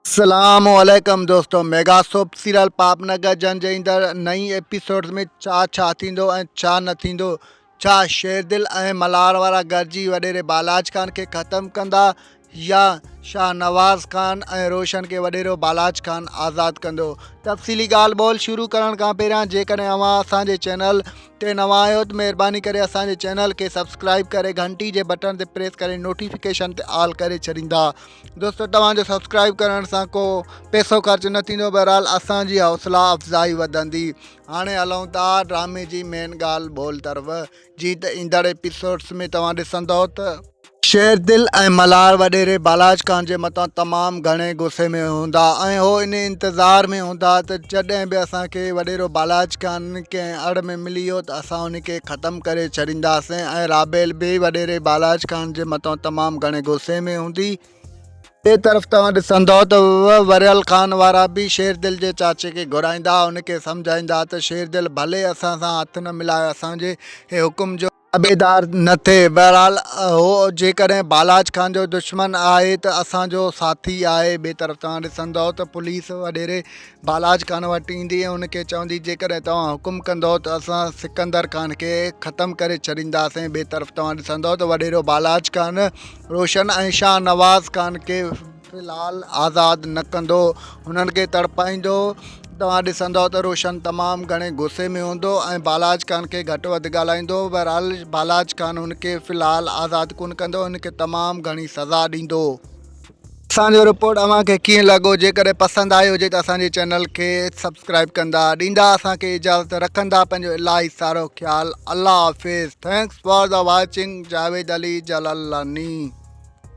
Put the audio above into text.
اسلام عليڪم دوستو ميگا سوپ سيريل پاپ نگر جن جي ايندڙ نئين ايپيسوڊز ۾ ڇا ڇا ٿيندو ۽ ڇا نه ٿيندو ڇا شيردل ۽ ملهار وارا گڏجي وڏيري بالاچ خان کي ختم ڪندا يا شاهنواز خان ۽ روشن کي وڏيرو بالاچ خان آزاد ڪندو تفصيلي ڳالهه ٻولهه شروع ڪرڻ کان پهريان جيڪڏهن اوهان اسان جي چينل تي نوان آهيو ته مهرباني ڪري اسان جي چينل کي سبسڪرائب ڪري گهنٽي جي بٽڻ تي پريس ڪري نوٽيفڪيشن تي آل ڪري ڇڏيندا دوستو توهان جو سبسڪرائب ڪرڻ سان ڪو پئسو خرچ نه ٿيندو بهرحال اسان جي حوصلا افزائي وڌندي هاڻي هلون ٿا ڊرامي جي مين ڳالهه ٻولهه طرف جي ته ايندڙ ايپيسوڊس ۾ توهان ڏسندو ته شيردل ۽ ملهار وڏيري بالاچ خان جي مٿان تمام گهڻي غصي ۾ هوندا ۽ هو ان انتظار ۾ هوندا ته جڏهن به اسان کي وڏيرو بالاچ خان ڪنهن اڙ ۾ ملي ويو ته اسان ان کي ختم ڪري ڇڏينداسين ۽ رابيل به وڏيري بالاچ خان جي مٿان تمام گهڻي غصي ۾ هوندي. ٻئي طرف توهان ڏسندؤ ته وريل خان وارا به شيردل جي چاچي کي گهرائيندا ان کي سمجهائيندا ته شيردل ڀلي اسان سان هٿ نه ملائي اسان جي حڪم جو تابعدار نه ٿئي بهرحال هو جيڪڏهن بالاچ خان جو دشمن آهي ته اسان جو ساٿي آهي ٻئي طرف توهان ڏسندؤ ته پوليس وڏيري بالاچ خان وٽ ايندي ۽ ان کي چوندي جيڪڏهن توهان حڪم ڪندؤ ته اسان سڪندر خان کي ختم ڪري ڇڏينداسين ٻئي طرف توهان ڏسندؤ ته وڏيرو بالاچ خان روشن ۽ شاهنواز خان کي في الحال آزاد نه ڪندو هنن کي تڙپائيندو توهان ڏسندؤ ته روشن تمام گهڻي غصي ۾ هوندو ۽ بالاچ خان کي گهٽ وڌ ڳالهائيندو بهرحال بالاچ خان هن کي في الحال آزاد ڪونه ڪندو هن کي تمام گهڻي سزا ڏيندو. اسان جو رپورٽ اوهان کي ڪيئن لڳو جيڪڏهن پسند آيو هجي ته اسان جي چينل کي سبسڪرائب ڪندا ڏيندا اسان کي اجازت رکندا پنهنجو الاهي سارو خيال الله حافظ thanks for the watching Javed Ali Jalalani.